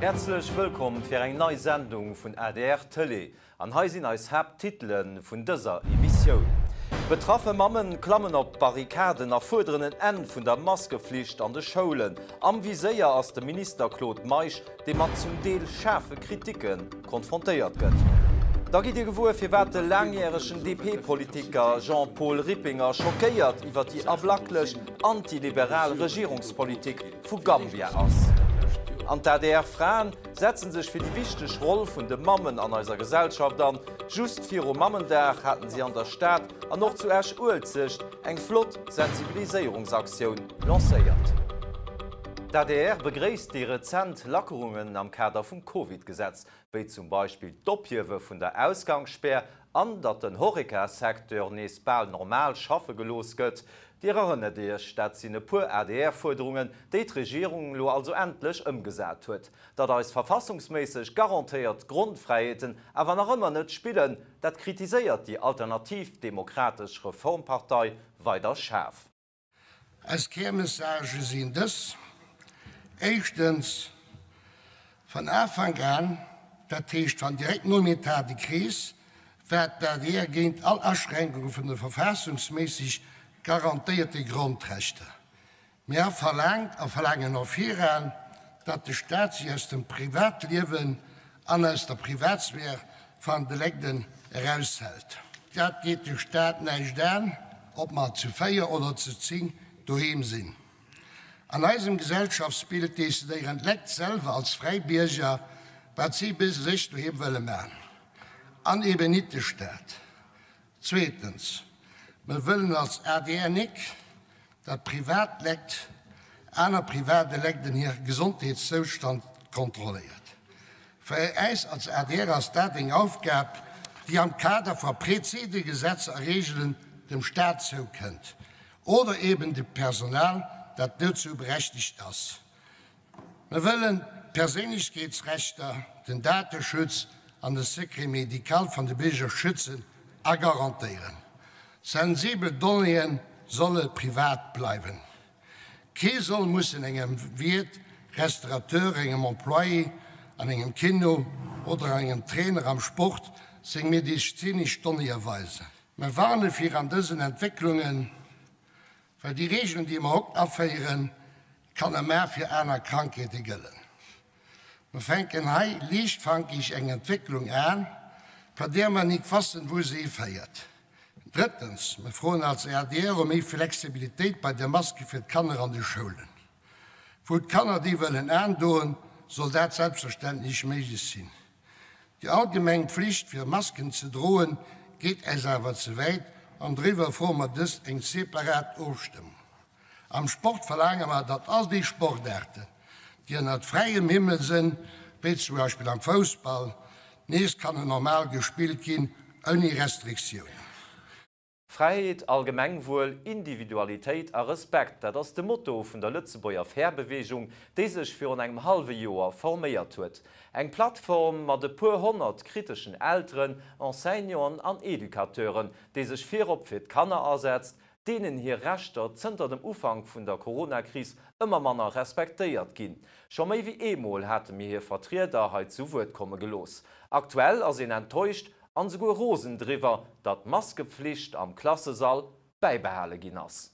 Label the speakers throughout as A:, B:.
A: Häerzlech wëllkomm fir eng nei Sendung vun adr Tëlee. An hei sinn eis Haapttitele vun dëser Emissioun. Betraffe Mammen klammen op d'Barrikaden a fuerderen en Enn vun der Maskeflicht an de Schoulen. Am Viséier ass de Minister Claude Meisch, dee mat zum Deel schaarfe Kriticke konfrontéiert gëtt. Da gitt Dir gewuer, firwat de laangjäregen DP-Politiker Jean-Paul Rippinger schockéiert iwwer déi ablacklech antiliberal Regierungspolitik vu Gambia ass. An d'ADR-Fraen setze sech fir déi wichteg Roll vun de Mammen an eiser Gesellschaft an. Just virum Mammendag haten si an der Stad an och zu Esch-Uelzecht eng flott Sensibiliséierungsaktioun lancéiert. D'ADR begréisst déi rezent Lackerungen am Kader vum Covid-Gesetz, wéi zum Beispill d'Ophiewe vun der Ausgangsspär an datt den Horeca-Secteur nees bal normal schaffe gelooss gëtt. Dir erënnert Iech, dat sinn e puer ADR-Fuerderungen, déi d'Regierung elo also endlech ëmgesat huet. Datt eis verfassungsméisseg garantéiert Grondfräiheeten awer nach ëmmer net spillen, dat kritiséiert déi Alternativ Demokratesch Reformpartei weider schaarf.
B: Eis Kärmessagë sinn dës, Éischtens, Van Afank an, dat heescht van direkt nom État de crise, war d'ADR géint all Aschränkung vun de verfassungsméisseg garantéierte Grondrechter. Mir ha verlaangt a verlaangen och viran, datt de Staat sech aus dem Privatliewen an aus der Privatsphär van de Legden eraushält. Dat geet de Staat näischt aan, ob mer zu 4 oder zu 10 doheem sinn. An eisem Gesellschaftsbild decidéieren d'Lekt selwer als fräi Bierger, wat si bi sech doheem wëlle maan. An eben nit de Staat. Zweetens, mer wëllen als adr nik, datt privat Lekt aner private Lekten hir Gesondheetszoustand kontrolléiert. Fir äis als adr ass dat eng Aufgab, déi am Kader va prezide Gesetzer a Reegelen dem Staat zoukënnt oder eben dem Personal, dat dozou berechtigt ass. Mer wëllen d'Perséinlechkeetsrechter, den Dateschutz an de Secret médical van de Bierger schützen a garantéieren. Sensibel Donnéeë solle privat bleiwen. Kee soll mussen engem Wiert, Restaurateur, engem Employé an engem Kino oder engem Trainer am Sport seng medezinesch Donnéeë weisen. Mer warne vir an dësen Entwécklungen, well déi Regeln, déi mer haut aféieren, kann am Mä fir aner Krankheete gëllen. Mer fänken hei liichtfankig eng Entwécklung an, va där mer nik wassen, wou se hiféiert. Drëttens, mer froen als adr ëm méi Flexibilitéit bei de Maske fir d'Kanner an de Schoulen. Wou d'Kanner déi wëllen aandoen, soll dat selbstverständlech méiglech sinn. Déi allgemeng Pflicht fir Masken ze droen geet äis awer ze wäit an doriwwer froe mer dëst eng separat Ofstëmmung. Am Sport verlaange mer, datt all déi Sportaarten, déi ënnert fräiem Himmel sënn, wéi zum Beispill am Foussball, nees kannen normal gespillt ginn ouni Restriktiounen.
A: Fräiheet, Allgemengwuel, Individualitéit a Respekt, dat ass de Motto vun der Lëtzebuerger Fair-Beweegung, déi sech virun engem hallwe Joer forméiert huet. Eng Plattform mat e puer honnert kriteschen Elteren, Enseignanten an Educateuren, déi sech virop fir d'Kanner asetzt, deenen hir Rechter zënter dem Ufank vun der Corona-Kris ëmmer manner respektéiert ginn. Scho méi wéi eemol hate mir hir Vertrieder hei zu Wuert komme gelooss. Aktuell ass een enttäuscht an esouguer rosen driwwer, datt d'Maskepflicht am Klassesall bäibehale ginn ass.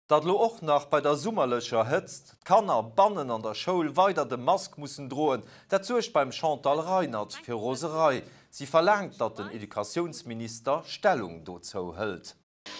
A: Datt elo och nach bei der summerlecher Hëtzt d'Kanner bannen an der Schoul weider de Mask mussen droen, dat suergt beim Chantal Reinert fir Roserei. Si verlaangt, datt den Educatiounsminister Stellung dozou hëlt.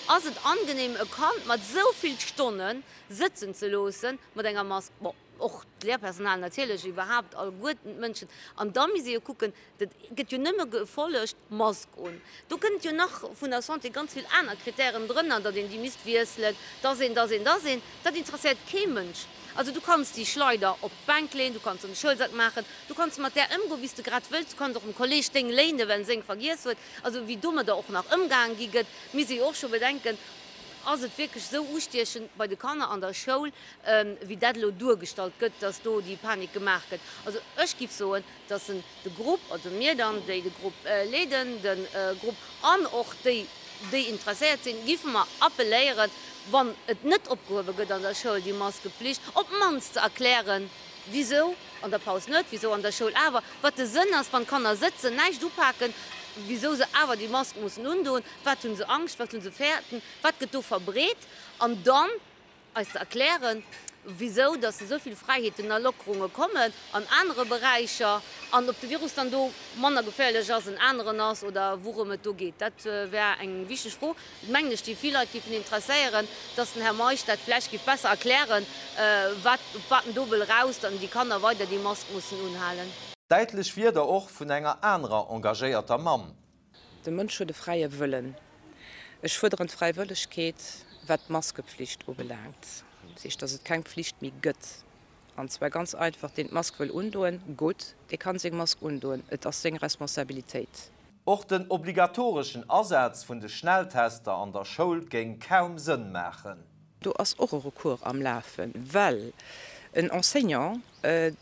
C: Ass et angenehm e Kand mat esou vill Stonne sëtzen ze loossen mat enger Mask? Bon, och d'Lehrpersonal natierlech, iwwerhaapt alleguerten d'Mënschen. An da misst ee jo kucken, dat gëtt jo nëmme gefollegt, Mask un. Do kënnt jo nach vun der Santé ganz vill aner Kritären drënner, datt een déi misst wiesselen, dass een, dass een, dass een. Dat interesséiert kee Mënsch. Also du kanns déi Schleider op d'Bänk leeën, du kanns se an de Schoulsak maachen, du kanns mat där ëmgoen, wéi s de grad wëlls, du kanns och dem Kolleeg deng léinen, well en seng vergiess huet. Also wéi domadder och nach ëmgaange gi gëtt, misst ee jo och scho bedenken, Ass et wierklech esou ustiechend bei de Kanner an der Schoul, wéi dat elo duergestallt gëtt, dass do déi Panik gemaach gëtt? Also ech géif soen, dass en de Grupp, also mir dann, déi de Grupp leeden, de Grupp an och déi, déi interesséiert sinn, géife mer appelléieren, wann et net opgehuewe gëtt an der Schoul, déi Maskepflicht, op d'mannst ze erklären. Wisou an der Paus net, wisou an der Schoul awer? Wat de Sënn ass, wann d'Kanner sëtzen, näischt upaken, wisou se awer déi Mask mussen undoen, wat hu se Angscht, wat hu se fäerten, wat gëtt do verbreet? An dann eis ze erklären, wisou dass esou vill Fräiheeten a Lockerunge kommen an anere Beräicher an ob de Virus dann do manner geféierlech ass, en aneren ass oder wourëm et do geet. Dat wär eng wichteg Fro, mengen ech, déi vill Leit géifen interesséieren, dass den Här Meisch dat vläicht géif besser erklären, wat, op wat en do wëll eraus, dann déi Kanner weider déi Mask mussen unhalen.
A: Däitlech Wierder och vun enger anerer engagéierter Mamm.
D: De Mënsch huet e fräie Wëllen. Ech fuerderen d'Fräiwëllegkeet, wat d'Maskepflicht ubelaangt. Dat heescht, datt et keng Pflicht méi gëtt. An zwar ganz einfach, deen d'Mask wëll undoen, gutt, dee kann seng Mask undoen. Et ass seng Responsabilitéit.
A: Och den obligatoreschen Asaz vun de Schnelltester an der Schoul géing kaum Sënn maachen.
D: Do ass och e Recours am Lafen, well en Enseignant,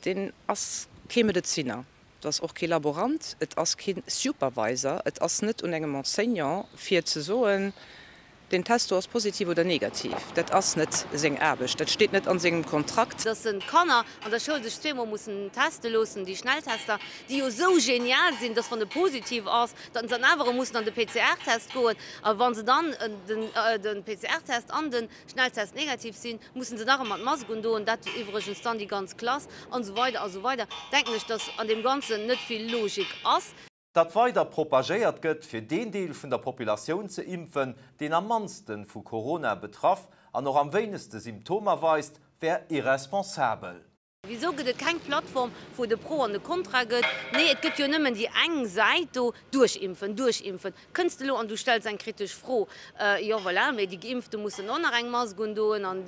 D: deen ass kee Medezinner. Et ass och kee Laborant, et ass kee Supervisor, et ass net un engem Enseignant fir ze soen, deen Test do ass positiv oder negativ. Dat ass net seng Aarbecht, dat steet net an sengem Kontrakt.
C: Dass d'Kanner an der Schoul sech zweemol mussen teste loossen, déi Schnelltester, déi jo esou genial sinn, dass wann e positiv ass, datt se dann awer erëm mussen an de PCR-Test goen. A wa se dann de PCR-Test an de Schnelltest negativ sinn, mussen se nach ëmmer d'Mask undoen, dat iwwregens dann déi ganz Klass, an esou weider a sou weider, denken ech, dass an deem Ganzen net vill Logik ass.
A: Datt weider propagéiert gëtt, fir deen Deel vun der Populatioun ze impfen, deen am mannste vu Corona betraff an och am wéinegste Symptomer weist, wär irresponsabel.
C: Wisou gëtt et keng Plattform, wou et e Pro an e Contra gëtt? Nee, et gëtt jo nëmmen déi eng Säit do, Duerchimpfen, duerchimpfen. Kënns de elo an du stells eng kritesch Fro, jo voilà, mee déi Geimpfte mussen och nach eng Mask undoen an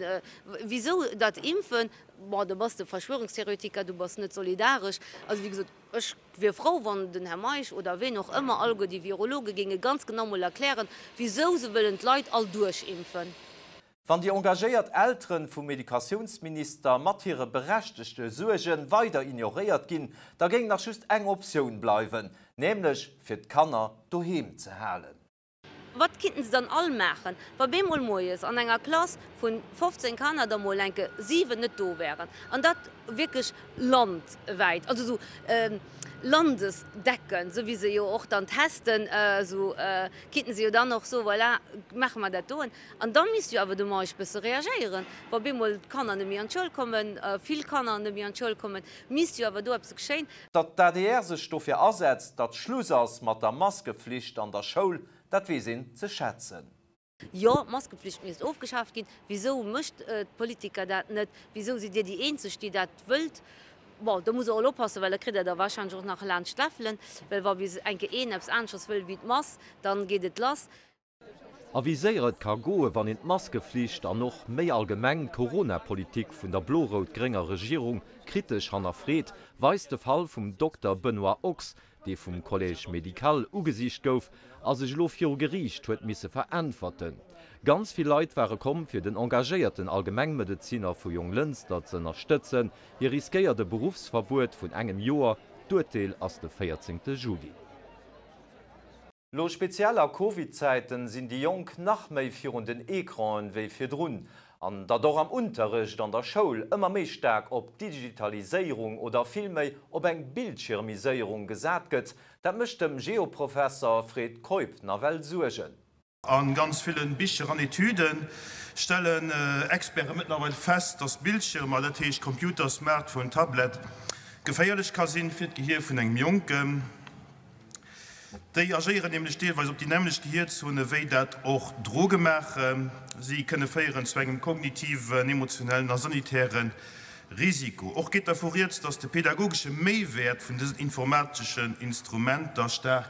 C: wisou dat Impfen? Bon, da bass de Verschwörungstheoretiker, du bass net solidaresch. Also wéi gesot, ech wier frou, wann den Här Meisch oder ween och ëmmer, alleguer déi Virologe géinge ganz genau mol erklären, wisou se wëllen d'Leit all duerchimpfen.
A: Wann déi engagéiert Elteren vum Educatiounsminister mat hire berechtegte Suerge weider ignoréiert ginn, da géing nach just eng Optioun bleiwen, nämlech fir d'Kanner doheem ze halen.
C: Wat kinnten se dann all maachen, wa bemol moies an enger Klass vun 15 Kanner der mol enke 7 net do wären? An dat wierklech landwäit, also esou landesdeckend, esou wéi se jo och dann testen, esou kinnten se jo dann och soen, voilà, maache mer dat doen. An da misst jo awer de Meisch bësse reagéieren, wa bemol d'Kanner net méi an d'Schoul kommen, vill Kanner net méi an d'Schoul kommen, misst jo awer do eppes geschéien.
A: Datt d'ADR sech dofir asetzt, datt Schluss ass mat der Maskeflicht an der Schoul, dat weess een ze schätzen.
C: Jo, d'Maskeflicht misst ofgeschaaft ginn. Wisou mécht d'Politiker dat net? Wisou sidd Dir déi eenzeg, déi dat wëllt? Bon, do muss Der och oppassen, well da kritt Der der warscheinlech och nach laanscht d'Läffelen, well wa bis enke een eppes aneschters wëll wéi d'Mass, dann geet et lass.
A: A wéi séier et ka goe wann een d'Maskeflicht an och méi allgemeng d'Corona-Politik vun der blo-rout-grénger Regierung kritesch hannerfreet, weist de Fall vum Dokter Benoît Ochs, dee vum Collège médical ugesicht gouf a sech elo viru Geriicht huet misse veräntwerten. Ganz vill Leit ware komm, fir den engagéierten Allgemengmedezinner vu Jonglënster z'ënnerstëtzen. Hie riskéiert e Beruffsverbuet vun engem Joer. D'Urteel ass de 14 Juli. Lo speziell a Covid-Zäiten sinn déi Jonk nach méi virun den Ecranen wéi virdrun. An datt och am Unterrecht an der Schoul ëmmer méi staark op Digitaliséierung oder villméi op eng Bildschirmiséierung gesat gëtt, dat mécht dem Geoprofesser Fred Keup nawell Suergen.
E: A ganz ville Bicher an Etüde stellen Experte mëttlerweil fest, dass Bildschirmer, dat heescht Computer, Smartphone, Tablett, geféierlech ka sinn fir d'Gehier vun engem Jonken. Déi agéieren nämlech deelweis op déi nämmlecht Gehierzone wéi dat och Droge maachen. Si kënne féieren zu engem kognitiven, emotionellen a sanitäre Risiko. Och geet dervu rieds, datt de pedagogesche Méiwäert vun dësen informateschen Instrumenter staark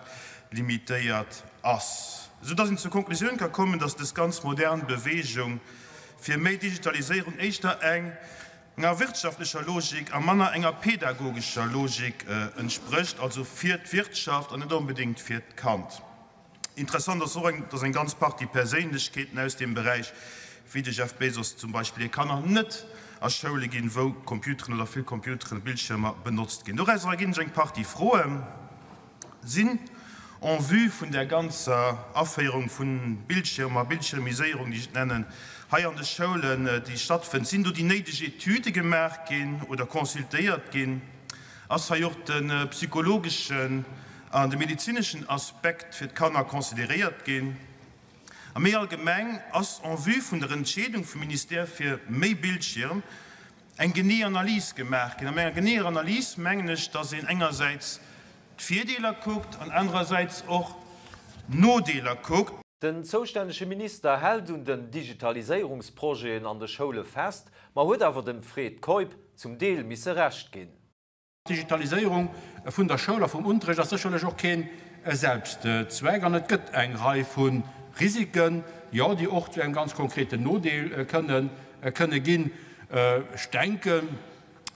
E: limitéiert ass, sou datt een zur Konklusioun ka kommen, datt dës ganz modern Beweegung fir méi Digitaliséierung éischter eng Enger wirtschaftlecher Logik a manner enger pedagogescher Logik entsprécht, also fir d'Wirtschaft an net onbedéngt fir d'Kand. Interessant ass och, dass eng ganz Partie Perséinlechkeeten aus deem Beräich, wéi de Jeff Bezos zum Beispill, hir Kanner net a Schoule ginn, wou Computeren oder vill Computeren, Bildschirmer benotzt ginn. Dorausser erginn sech eng Partie Froen. Sinn. En vue vun där ganzer Aféierung vu Bildschirmer, Bildschirmiséierung, déi ech et nennen, hei an de Schoulen, déi stattfënnt, sinn do déi néideg Etüde gemaach ginn oder consultéiert ginn? Ass hei och de psychologeschen an de medezineschen Aspekt fir d'Kanner consideréiert ginn? A méi allgemeng, ass en vue vun der Entscheedung vum Ministère fir méi Bildschirm eng genee Analys gemaach ginn? A mat enger geneeër Analys mengen ech, dass een engersäits d'Virdeeler kuckt an anerersäits och d'Nodeeler kuckt.
A: Den zoustännege Minister hält un den Digitaliséierungsprojeten an de Schoule fest, ma huet awer dem Fred Keup zum Deel misse Recht ginn.
F: D'Digitaliséierung vun der Schoul a vum Unterrecht ass sécherlech och keen Selbstzweck an et gëtt eng Rei vu Risiken, jo, déi och zu engem ganz konkreten Nodeel kënne ginn. Ech denken,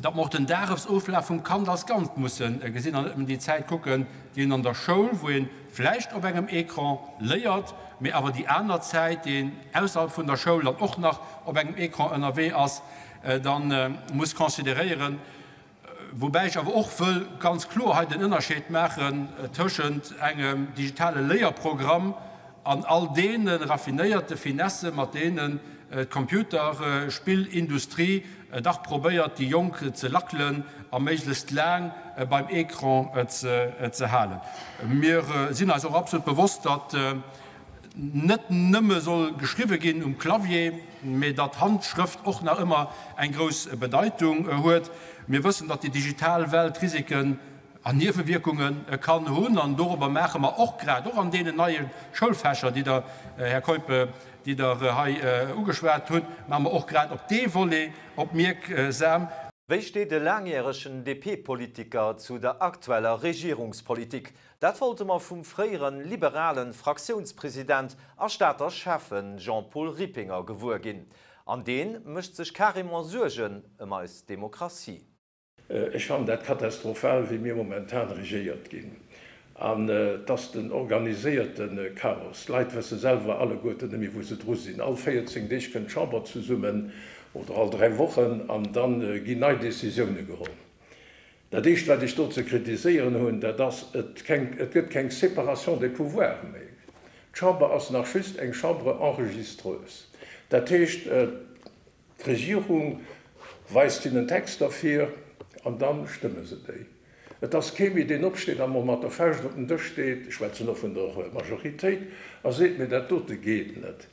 F: datt mer och den Dagesoflaf vum Kand als Ganzt musse gesinn an net nëmmen déi Zäit kucken, déi en an der Schoul, wou ee vläicht op engem Ecran léiert, mee awer déi aner Zäit, déi een ausserhalb vun der Schoul dann och nach op engem Ecran ënnerwee ass, da muss consideréieren. Woubäi ech awer och wëll ganz kloer hei den Ënnerscheed maachen tëschent engem digitale Léierprogramm an all deene raffinéierte Finesse mat deenen d'Computerspillindustrie dach probéiert déi Jonk ze lackelen a méiglechst laang beim Ecran ze halen. Mir sinn eis och absolut bewosst, datt net nëmme soll geschriwwe ginn um Clavier, mee datt d'Handschrëft och nach ëmmer eng grouss Bedeitung huet. Mir wëssen, datt déi digital Welt Risiken an Niewewierkunge kann hunn, an dorobber maache mer och grad, och an deenen neie Schoulfächer, déi Der, Här Keup, déi Der hei ugeschwat hutt, maache mer och
A: grad op dee Volet opmierksam. Wéi steet e laangjäregen DP-Politiker zu der aktueller Regierungspolitik? Dat wollte mer vum fréieren liberalen Fraktiounspresident a Stater Schäffen Jean-Paul Rippinger gewuer ginn. An deen mécht sech carrément Suergen ëm eis Demokratie.
G: Ech fannen dat katastrophal, wéi mir momentan regéiert ginn. An et ass den organiséierte Chaos. D'Leit wësse selwer alleguerten net méi, wou se dru sinn. All 14 Deeg kënnt d'Chamber zesummen oder all 3 Wochen an da ginn nei Decisioune geholl. Dat Éischt, wat ech do ze kritiséieren hunn, dat ass, et gëtt keng Séparation des pouvoirs méi. D'Chamber ass nach just eng Chambre enregistreuse. Dat heescht, D'Regierung weist hinnen Texter vir an da stëmme se déi. Et ass kee méi, deen opsteet a mol mat der Fauscht op den Dësch deet, ech schwätzen och vun der Majoritéit, a seet, Mee dat dote geet net.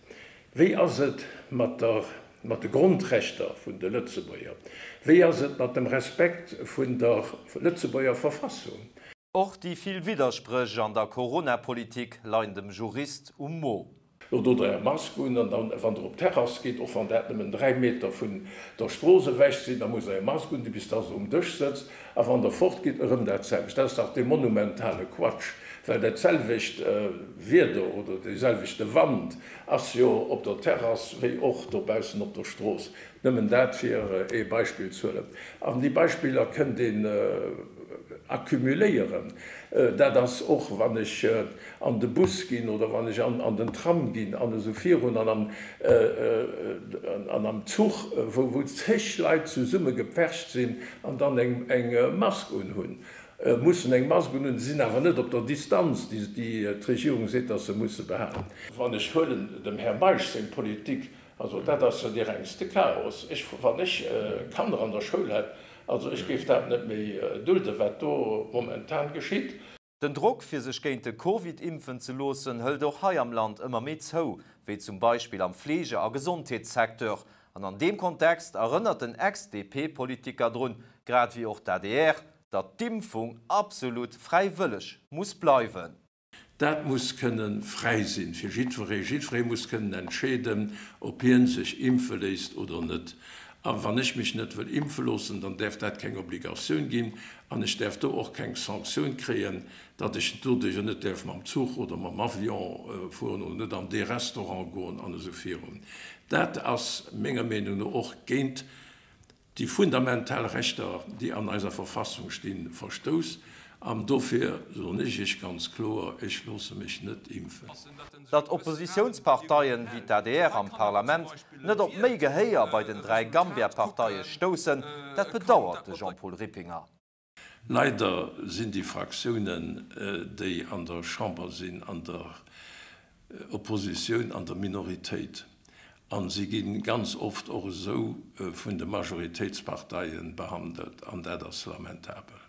G: Wéi ass et mat der, mat de Grondrechter vun de Lëtzebuerger? Wéi ass et mat dem Respekt vun der Lëtzebuerger Verfassung?
A: Och déi vill Widderspréch an der Corona-Politik leien dem Jurist um Mo.
G: Lo dot der är Mask un an dann, wann der op d'Terrass gitt, och wann dat nëmmen 3 Meter vun der Strooss ewech sinn, da musst der är Mask undinn, bis dass der um Dësch sëtzt. A wann der fort gitt, erëm dat selwecht. Dat ass dach dee monumentale Quatsch, well dat selwecht Wieder oder dee selwechte Wand ass jo op der Terrass wéi och dobaussen op der Strooss. Nëmmen dat fir ee Beispill ze huelen. An déi Beispiller kënnt een accumuléieren. Dat ass och, wann ech an de Bus ginn oder wann ech an den Tram ginn an esou virun an am Zuch, wou zeg Leit zesumme gepfercht sinn an dann eng Mask unhunn, mussen eng Mask unhunn, sinn awer net op der Distanz, déi d'Regierung seet, dass se musse behalen. Wann ech huelen dem Här Meisch seng Politik, Also dat ass jo dee rengste Chaos. Ech, wann ech Kanner an der Schoul hätt, also ech géif dat net méi dulden, wat do momentan geschitt.
A: Den Drock fir sech géint de Covid impfen ze loossen hëlt och hei am Land ëmmer méi zou, wéi zum Beispill am Fleege a Gesondheetssecteur. An an deem Kontext erënnert den Ex-DP-Politiker drun, grad wéi och d'ADR, datt d'Impfung absolut fräiwëlleg muss bleiwen.
G: Dat muss kënne fräi sinn fir jiddweree. Jiddweree muss kënnen entscheeden, ob hien sech impfe léisst oder net. A wann ech mech net wëll impfe loossen, dann däerf dat keng Obligatioun ginn an ech däerf do och keng Sanktioun kréien, datt ech doduercher net däerf mam Zuch oder mam Avion fueren oder net an dee Restaurant goen an esou virun. Dat ass menger Meenung no och géint déi fundamental Rechter, déi an eiser Verfassung stinn, verstouss. An dofir soen ech Iech ganz kloer, Ech loosse mech net impfen.
A: Datt Oppositiounsparteien wéi d'ADR am Parlament net op méi Gehéier bei den 3 Gambia-Parteie stoussen, dat bedauert de Jean-Paul Rippinger.
G: Leider sinn déi Fraktiounen, déi an der Chamber sinn, an der Oppositioun, an der Minoritéit, a si gi ganz oft och esou vun de Majoritéitsparteie behandelt, an dat ass lamentabel.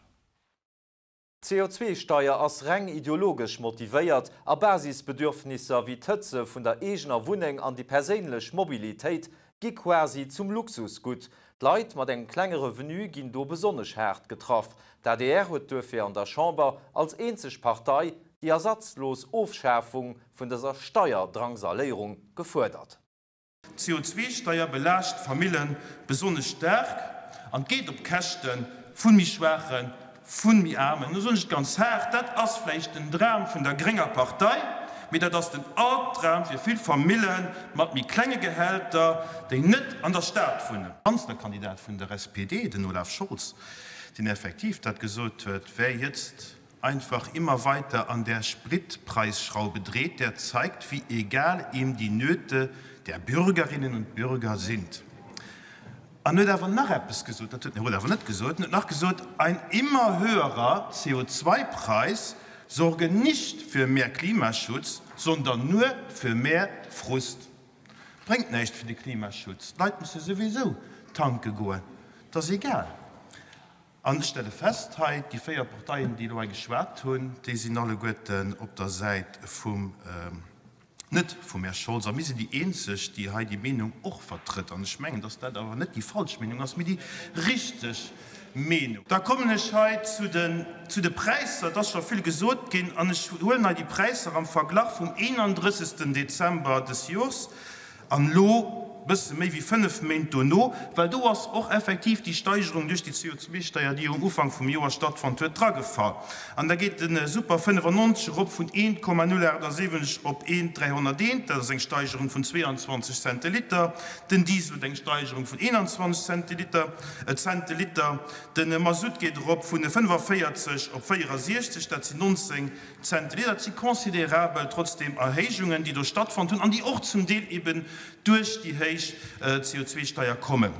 A: D'CO2-Steier ass reng ideologesch motivéiert a Basisbedürfnisser wéi d'Hëtze vun der eegener Wunneng an déi perséinlech Mobilitéit gi quasi zum Luxusgutt. D'Leit mat engem klenge Revenu ginn do besonnesch haart getraff. D'adr huet duerfir an der Chamber als eenzeg Partei déi ersatzlos Ofschafung vun dëser Steierdrangsaléierung gefuerdert.
E: D'CO2-Steier belaascht d'Famille besonnesch staark an geet op Käschte vu méi Schwaachen, vu méi Aarmen. Do soen ech et ganz haart, Dat ass vläicht den Dram vun der grénger Partei, mee dat ass den Albdram fir vill Famille mat méi klenge Gehälter, déi net an der Stad wunnen. Kanzlerkandidat vun der SPD, den Olaf Scholz, deen effektiv dat gesot huet, Wer jetzt einfach immer weiter an der Spritpreisschraube dreht, der zeigt, wie egal ihm die Nöte der Bürgerinnen und Bürger sind. An huet awer nach eppes gesot, dat huet den Här Roth awer net gesot, en huet nach gesot, Ein immer höherer CO2-Preis sorge nicht für mehr Klimaschutz, sondern nur für mehr Frust. Bréngt näischt fir de Klimaschutz, d'Leit musse souwisou tanke goen, 't ass egal. An ech stelle fest hei, déi 4 Parteien, déi elo hei geschwat hunn, déi sinn alleguerten op der Säit vum, net vum Här Scholz. A mir sinn déi eenzeg, déi hei déi Meenung och vertrëtt. An ech mengen, dass dat awer net déi falsch Meenung ass, mee déi richteg Meenung. Da kommen ech hei zu den, zu de Präisser. Et ass scho vill gesot ginn. An ech huelen hei déi Präisser am Verglach vum 31. Dezember des Jors. An elo, bësse méi wéi 5 Méint dono, well do ass och effektiv déi Steigerung duerch déi CO2-Steier, déi jo um Ufank vum Joer stattfonnt huet, dragefall. An da geet de Super 95 erop vun 1,078 op 1,301, dat ass eng Steigerung vun 22 Cent de Liter. Den Diesel huet eng Steigerung vun 21 Cent de Liter, Cent de Liter. De Masutt geet erop vun 45 op 64, dat sinn 19 Cent. Dat si considerabel trotzdeem Erhéijungen, déi do stattfonnt hunn an déi och zum Deel eben duerch déi héich CO2-Steier kommen.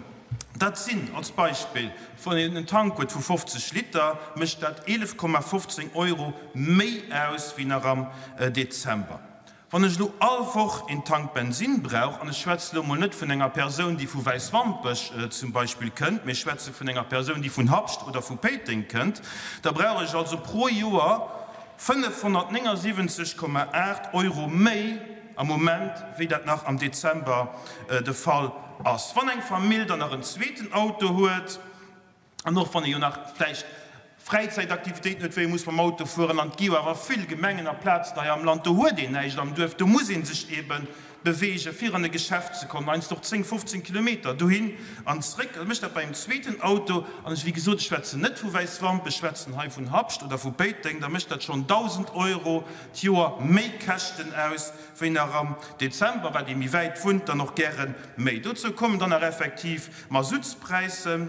E: Dat sinn als Beispill, wann een en Tank huet vu 50 Liter, mécht dat 11,15 Euro méi aus wéi nach am Dezember. Wann ech elo all Woch een Tank Bensinn brauch, an ech schwätze elo mol net vun enger Persoun, déi vu Wäiswampech zum Beispill kënnt, mee ech schwätze vun enger Persoun, déi vun Habscht oder vu Péiteng kënnt, da brauch ech also pro Joer 579,8 Euro méi am Moment, wéi dat nach am Dezember de Fall ass. Wann eng Famill dann nach en zweeten Auto huet, An och wann ee jo nach vläicht Fräizäitaktivitéiten huet, wéi ee muss mam Auto fueren, an et gi jo awer vill Gemengen a Plazen hei am Land, do huet een näischt am Duerf, do muss ee sech eebe beweegen, fir an e Geschäft ze kommen, heiansdo och 10, 15 Kilometer dohin an zréck. Da mécht dat bei engem zweeten Auto, an ech, wéi gesot, ech schwätzen net vu Wäiswampech, ech schwätzen hei vun Habscht oder vu Péiteng, da mécht dat schonn 1.000 Euro d'Joer méi Käschten aus wéi nach am Dezember. Wat ee méi wäit wunnt, dann och gäre méi. Dozou kommen dann nach effektiv Mazoutspräisser.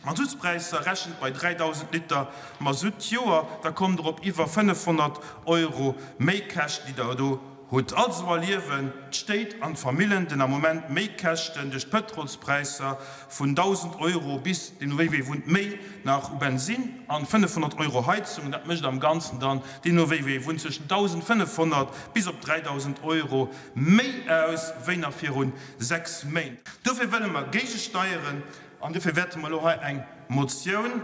E: Mazoutspräisser, Rechent bei 3.000 Liter Mazout d'Joer, da kommt der op iwwer 500 Euro Méikäschten, déi der do hutt. Also erliewen d'Stéit an d'Famillen den Ament Méikäschten duerch d'Pëtrolspräisser vun 1.000 Euro bis, deemno wéi wou ee wunnt, méi nach u Bensinn an 500 Euro Heizung. Dat mécht am Ganzen dann, deemno wéi wou ee wunnt, zwëschen 1.500 bis op 3.000 Euro méi aus wéi nach virun 6 Méint. Dofir wëlle mer géigesteieren an dofir wäerte mer elo hei eng Motioun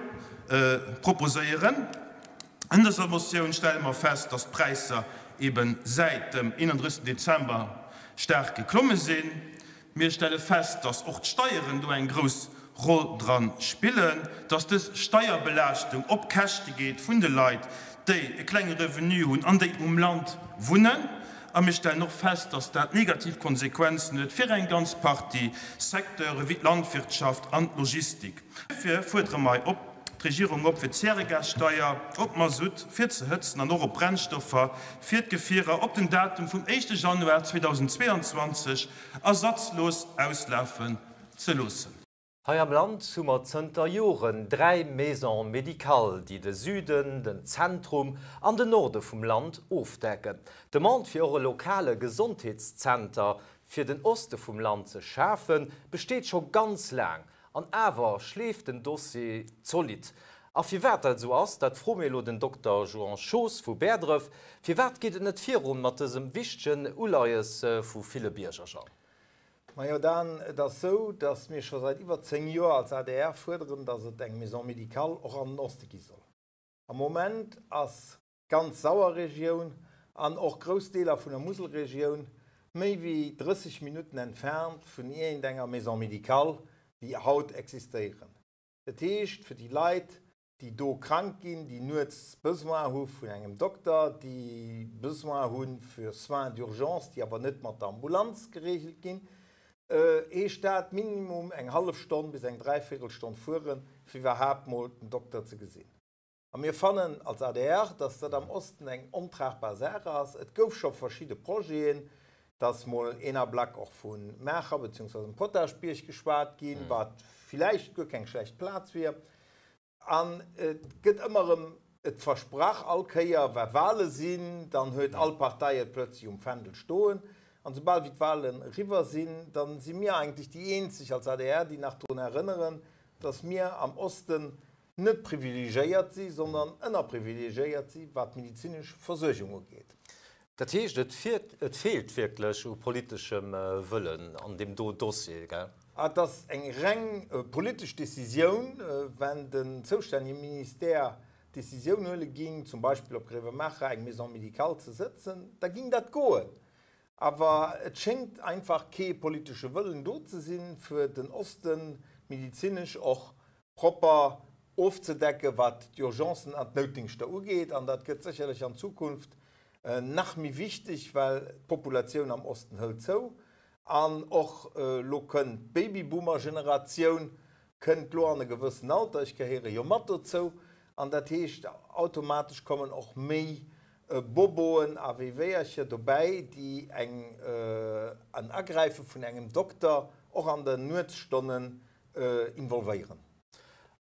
E: proposéieren. An dëser Motioun stelle mer fest, dass d'Präisser ebe säit dem 31. Dezember staark geklomme sinn. Mir stelle fest, dass och d'Steieren do eng grouss Roll dran spillen, dass dës Steierbelaaschtung op Käschte geet vun de Leit, déi e klenge Revenu hunn an déi um Land wunnen. A mir stellen och fest, dass dat negativ Konsequenzen huet fir eng ganz Partie Secteure wéi d'Landwirtschaft an d'Logistik. Duerfir fuerdere mer hei op d'Regierung op, fir d'Zäregassteier op Masutt fir ze hëtzen an och op Brennstoffer fir d'Gefierer op den Datum vum éischte Januar 2022 ersatzlos auslafen ze loossen.
A: Hei am Land hu mer zënter Joren 3 Maisons médicales, déi de Süden, den Zentrum an den Norde vum Land ofdecken. D'Demande fir och e lokale Gesondheetszenter fir den Oste vum Land ze schafen, besteet scho ganz laang. An awer schleeft den Dossier zolidd. A firwat dat esou ass, dat froe mir elo den Dokter Joan Schoos vu Bäerdref. Firwat geet et net virun mat dësem wichtegen Uleies vu ville Bierger, Jean?
H: Majo Dan, et ass sou, datt mir scho säit iwwer 10 Joer als adr fuerderen, datt et eng Maison médicale och an den Oste gi soll. Am Moment ass d'ganz Sauerregioun an och grouss Deeler vun der Muselregioun méi wéi 30 Minutten entfernt vun iergendenger Maison médicale, déi haut existéieren. Dat heescht, fir déi Leit, déi do krank ginn, déi nuets Besoin hu vun engem Dokter, déi Besoin hu fir Soins d'urgence, déi awer net mat der Ambulanz geregelt ginn, heescht dat minimum eng hallef Stonn bis eng Dräivéierelstonn fueren, fir iwwerhaapt mol den Dokter ze gesinn. A mir fannen als adr, dass dat am Osten eng ontragbar Saach ass. Et gouf scho verschidde Projeten, dass mol een Ablack och vu Maacher beziehungsweise dem Potaschbierg geschwat ginn, wat villäicht guer keng schlecht Plaz wier. An et gëtt ëmmer erëm et versprach, all Kéier wa Wahle sinn, dann huet all Partei et plötzlech um Fändel stoen. An soubal wéi d'Wahlen eriwwer sinn, da si mir eigentlech déi eenzeg als adr, déi nach drun erënneren, dass mir am Osten net privilegiéiert si, sondern ënnerprivilegiéiert si wat d'medizinesch Versuergung ugeet.
A: Dat heescht, et feelt wierklech u politeschem Wëllen an deem do Dossier, gell?
H: Et ass eng reng politesch Décisioun, wenn den zoustännege Ministère d'Décisioun huele ging, zum Beispill op Grevenmacher eng Maison médicale ze sëtzen, da ging dat goen. Awer et schéngt einfach kee politesche Wëllen do ze sinn, fir den Osten medizinesch och propper ofzedecken, wat d'Urgencen an d'Noutdingschter ugeet. An dat gëtt sécherlech an Zukunft nach méi wichteg, well d'Populatioun am Osten hëlt zou. An och elo kënnt d'Babyboomer-Generatioun kënnt lo an e gewëssen Alter, ech gehéiere jo mat dozou, an dat heescht, automatesch kommen och méi Boboen a Wéiwéiercher dobäi, déi eng en Agräife vun engem Dokter och an den Nuetsstonnen involvéieren.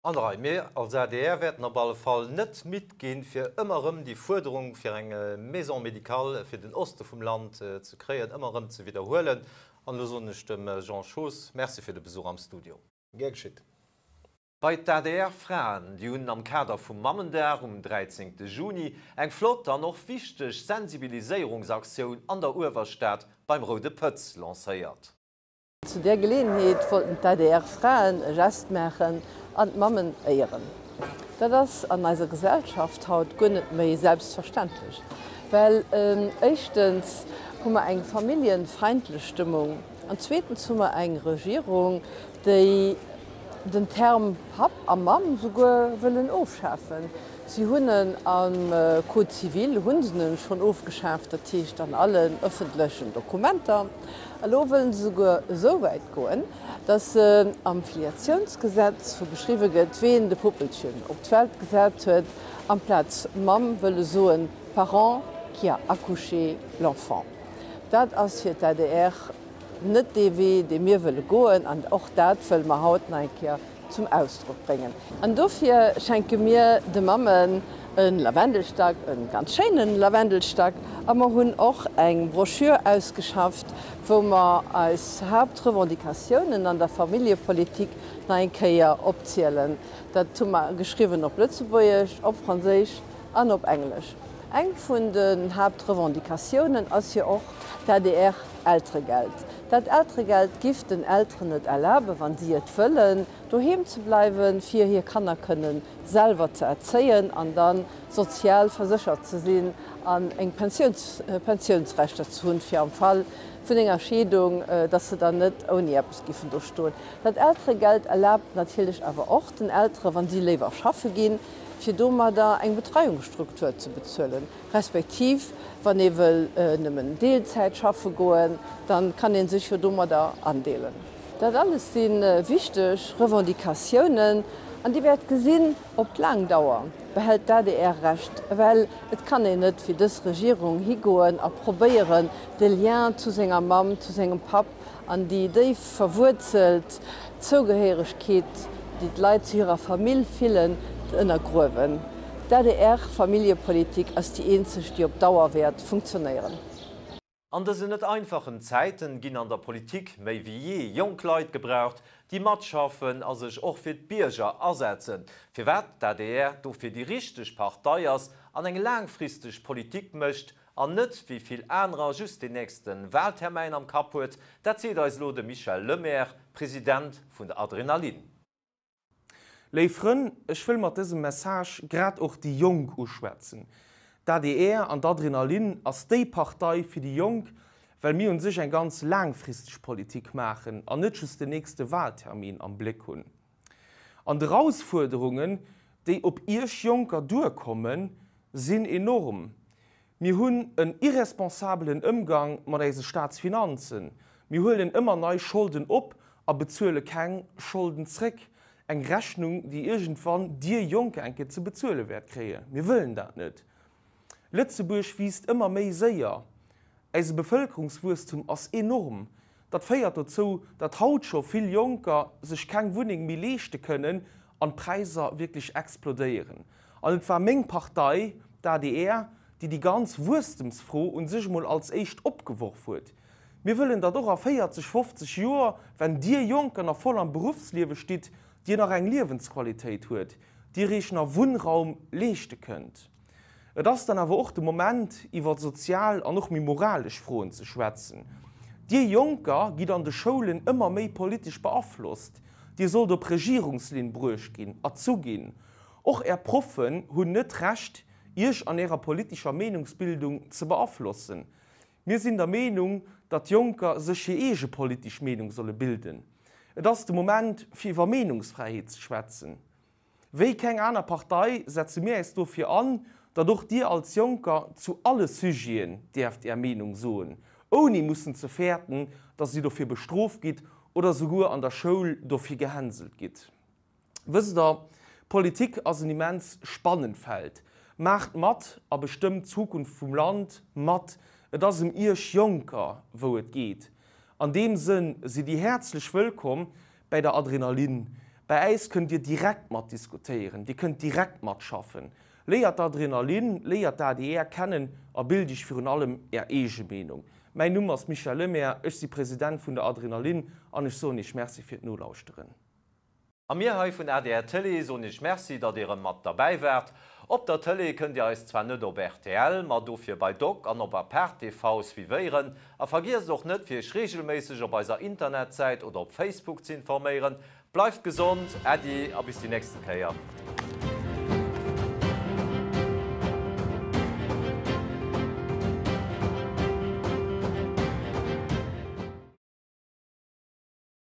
A: An der Rei. Mir als adr wäerten op alle Fall net midd ginn, fir ëmmer erëm déi Fuerderung fir eng Maison médicale fir den Oste vum Land ze kréien, ëmmer erëm ze widderhuelen. An elo soen ech dem Jean Schoos Merci fir de Besuch am Studio.
H: Gär geschitt.
A: Bei d'ADR-Fraen, déi hunn am Kader vum Mammendag um 13 Juni eng flott an och wichteg Sensibiliséierungsaktioun an der Uewerstad beim Roude Pëtz lancéiert.
I: Zu där Geleeënheet wollten d'ADR-Fraen e Gest maachen an d'Mammen éieren. Dat ass an eiser Gesellschaft haut guer net méi selbstverständlech, well éischtens hu mer eng familljenfeindlech Stëmmung an zweetens hu mer eng Regierung, déi den Term Papp a Mamm souguer wëllen ofschafen. Si hunn en am Code civil hu se en schonn ofgeschaaft, dat heescht an allen ëffentlechen Dokumenter. Elo wëllen se souguer esou wäit goen, datt se am Filiatiounsgesetz, wou beschriwwe gëtt, ween de Puppelchen op d'Welt gesat huet, amplaz Mamm wëlle soen parent qui a accouché l'enfant. Dat ass fir d'ADR net dee Wee, dee mir wëlle goen, an och dat wëlle mer haut nach eng Kéier zum Ausdrock bréngen. An dofir schenke mir de Mammen e Lavendelstack, e ganz schéinen Lavendelstack, a mer hunn och eng Broschür ausgeschafft, wou mer eis Haaptrevendicatiounen an der Familljepolitik nach eng Kéier opzielen. Dat hu mer geschriwwen op Lëtzebuergesch, op Franséisch an op Englesch. Eng vun den Haaptrevendicatiounen ass jo och d'ADR-Elteregeld. Dat Elteregeld giff den Elteren et erlaben, wann si et wëllen, doheem ze bleiwen, fir hir Kanner kënnen selwer ze erzéien an da sozial verséchert ze sinn an eng Pensiounsrechter ze hunn, fir am Fall vun enger Scheedung, dass se dann net ouni eppes giffen do stoen. Dat Elteregeld erlaabt natierlech awer och den Elteren, wann si léiwer schaffe ginn, fir domadder eng Betreiungsstruktur ze bezuelen. Respektiv wann ee wëll nëmmen Deelzäit schaffe goen, da kann ee sech jo domadder andeelen. Dat alles si wichteg Revendicatiounen an Dir wäert gesinn, op d'laang Dauer behält d'ADR Recht, well et kann een net wéi dës Regierung higoen a probéieren, de Lien zu senger Mamm, zu sengem Papp an déi déif verwuerzelt Zougehéieregkeet, déi d'Leit zu hirer Famill fillen, ze ënnergruewen. D'ADR-Familljepolitik ass déi eenzeg, déi op Dauer wäert funktionéieren.
A: An dësen net einfachen Zäiten ginn an der Politik méi wéi jee jonk Leit gebraucht, déi matschaffen a sech och fir d'Bierger asetzen. Firwat d'ADR dofir déi richteg Partei ass an eng laangfristeg Politik mécht an net wéi vill anerer just den nächste Wahltermäin am Kapp huet, dat seet eis elo de Michel Lemaire, President vun der Adrenalin.
J: Léif Frënn, ech wëll mat dësem Message grad och déi Jonk uschwätzen. D'adr an d'Adrenalin ass déi Partei fir déi Jonk, well mir un sech eng ganz laangfristeg Politik maachen an net just den nächste Wahltermin am Bléck hunn. An d'Erausfuerderungen, déi op Iech Jonker duerkommen, sinn enorm. Mir hunn en irresponsabelen Ëmgang mat eise Staatsfinanzen. Mir huelen ëmmer nei Scholden op a bezuele keng Scholden zréck. Eng Rechnung, déi iergendwann dir Jonker eng Kéier ze bezuele wäert kréien. Mir wëllen dat net. Lëtzebuerg wiisst ëmmer méi séier. Eise Bevëlkerungswuesstum ass enorm. Dat féiert dozou, datt haut scho vill Jonker sech keng Wunneng méi leeschte kënnen an d'Präisser wierklech explodéieren. An et war meng Partei, d'ADR, déi déi ganz Wuesstemsfro un sech emol als éischt opgeworf huet. Mir wëllen, datt och a 40, 50 Joer, wenn Dir Jonker nach voll am Beruffsliewe stitt, Dir nach eng Liewensqualitéit huet, Dir Iech nach Wunnraum leeschte kënnt. Et ass dann awer och de Moment, iwwer sozial an och méi moralesch Froen ze schwätzen. Dir Jonker gitt an de Schoulen ëmmer méi politesch beaflosst. Dir sollt op Regierungslinn bruecht ginn, erzu ginn. Och Är Proffen hunn net d'Recht, Iech an Ärer politescher Meenungsbildung ze beaflossen. Mir sinn der Meenung, datt Jonker sech hir eege politesch Meenung solle bilden. Et ass de Moment, fir iwwer Meenungsfräiheet ze schwätzen. Wéi keng aner Partei setze mir äis dofir an, datt och Dir als Jonker zu alle Sujeten däerft Är Meenung soen, ouni mussen ze fäerten, datt Dir dofir bestrooft gitt oder souguer an der Schoul dofir gehänselt gitt. Wësst Der, Politik ass en immens spannend Feld. Maacht mat a bestëmmt d'Zukunft vum Land mat. Et ass em Iech Jonker wou et geet. An deem Sënn sidd Dir häerzlech wëllkomm Bäi der Adrenalin. Bäi äis kënnt Dir direkt mat diskutéieren, Dir kënnt direkt matschaffen. Léiert d'Adrenalin, léiert d'ADR kennen a bilt Iech virun allem Är eege Meenung. Mäin Numm ass Michel Lemaire, ech si President vun der Adrenalin an ech soen Iech Merci fir d'Nolauschteren.
A: A mir hei vun adr Télé soen Iech Merci, datt Dir erëm mat derbäi waart. Op der Tëlee kënnt Dir eis zwar net op rtl, ma dofir bei Doc an op Apart TV suivéieren. A vergiesst och net, fir Iech reegelméisseg op eiser Internetsäit oder op Facebook z'informéieren. Bleift gesond, Äddi a bis déi nächste Kéier.